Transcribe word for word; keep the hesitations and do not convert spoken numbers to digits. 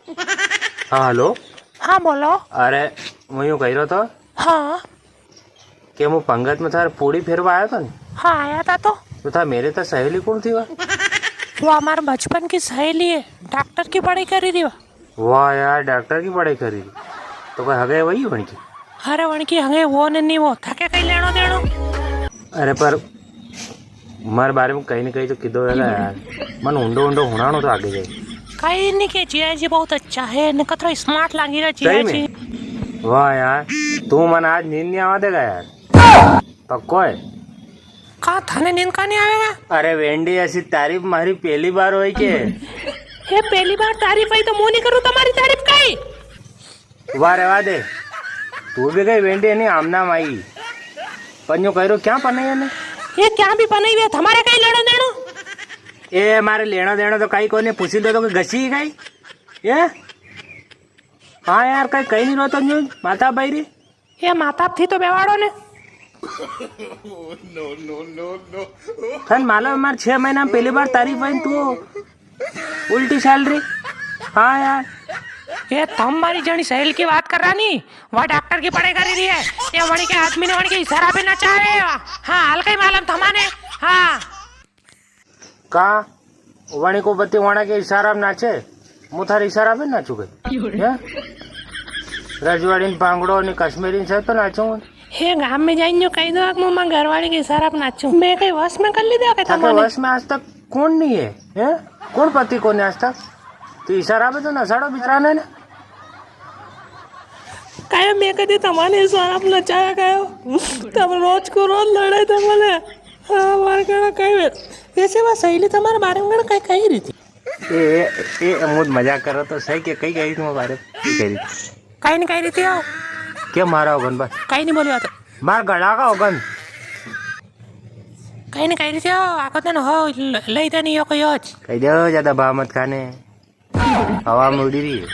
हाँ, हेलो। हाँ, बोलो। अरे, मूं यूं कही रहो तो। हाँ। के मूं पंगत में थारे पूड़ी फेरवा आया था नी? हाँ, आया था तो। तो था मेरे तो सहेली कौन थी वा? वो हमारे बचपन की सहेली है, डॉक्टर की पढ़ाई करी री वा। वाह यार, डॉक्टर की पढ़ाई करी री। तो कोई हगे वही वणकी? अरे वणकी हगे वो ने नी वो, थाके कई लेणो देणो? अरे पर मारे बारे में कई नी कई तो किदो वेगा यार। मन ऊंडो ऊंडो हुणाणो तो आगे जाए। कई नी के जिया जी बहुत अच्छा है, ने कतरा स्मार्ट लागी रहा जिया सही में? जी। वाह यार, तू मन आज नींद नी आवा देगा यार। पक्को है? का थाने नींद का नी आवेगा? अरे वेंडी, ऐसी तारीफ मारी पहली बार होई के? ये पहली बार तारीफ आई तो मूं नी करूं तमारी तारीफ कई? वाह रे वाह दे, तू भी कई वेंडी है नी आमना माई। पन्यो कह रो क्या पनाई है ने? ये क्या भी पनाई वे, तमारे कई लेणो देणो? ए, मारे लेणो देणो तो कई कोनी, पूछी दो तो कोई घसी ही कई? ये? हाँ यार, कई, कई नी रो तो न्यू, माता बाई री। ये माता थी तो बेवाड़ो ने। थन मालूम है, मार छह महीना में पहली बार तारीफ आई, तू उल्टी चाल री। हाँ यार। ये तम मारी जणी सहेल की बात कर रहा नी, वा डॉक्टर की पढ़ाई करी री है। ये वणी के आदमी ने वणी के इशारा पे नचावे। हाँ, हल्का ही मालूम थमाने। हाँ। का वणी को पति वणा के इशारा में नाचे, मूं थारे इशारा पे नाचू गई? हैं? रजवाड़ी ने पांगड़ो ने कश्मीरी ने सब तो नाचूंगा। हे गाम में जाइन जो कही दो, मूं मां घरवाली के इशारा पे नाचूं। मैं कई वश में कर ली दो के थाके तमाने? वश में आज तक कौन नी है, हैं? कौन पति कोनी आज तक? तो इशारा पे तो नसाड़ो बिचारा ने। कायो मैं कदी तमाने इशारा पे नचाया कायो? तम रोज को रोज लड़ाई तमाने। हाँ, मार कणा कई वे-, वैसे वा सहेली तमारे बारे में कणा कई, कई री थी। ए, ए, ए, अमूद मजाक करो तो सही के कई कही तुम्हारे बारे में कई री थी। कई नी कई री थी हो। क्या मारा होगन बस? कई नी बोलियो तो। मार गला का होगन। कई नी कई री थी हो, आको तन हो, ल-, लई तने यो को योज। कही दो, ज्यादा बा मत खाने। हवा में उड़ी री है।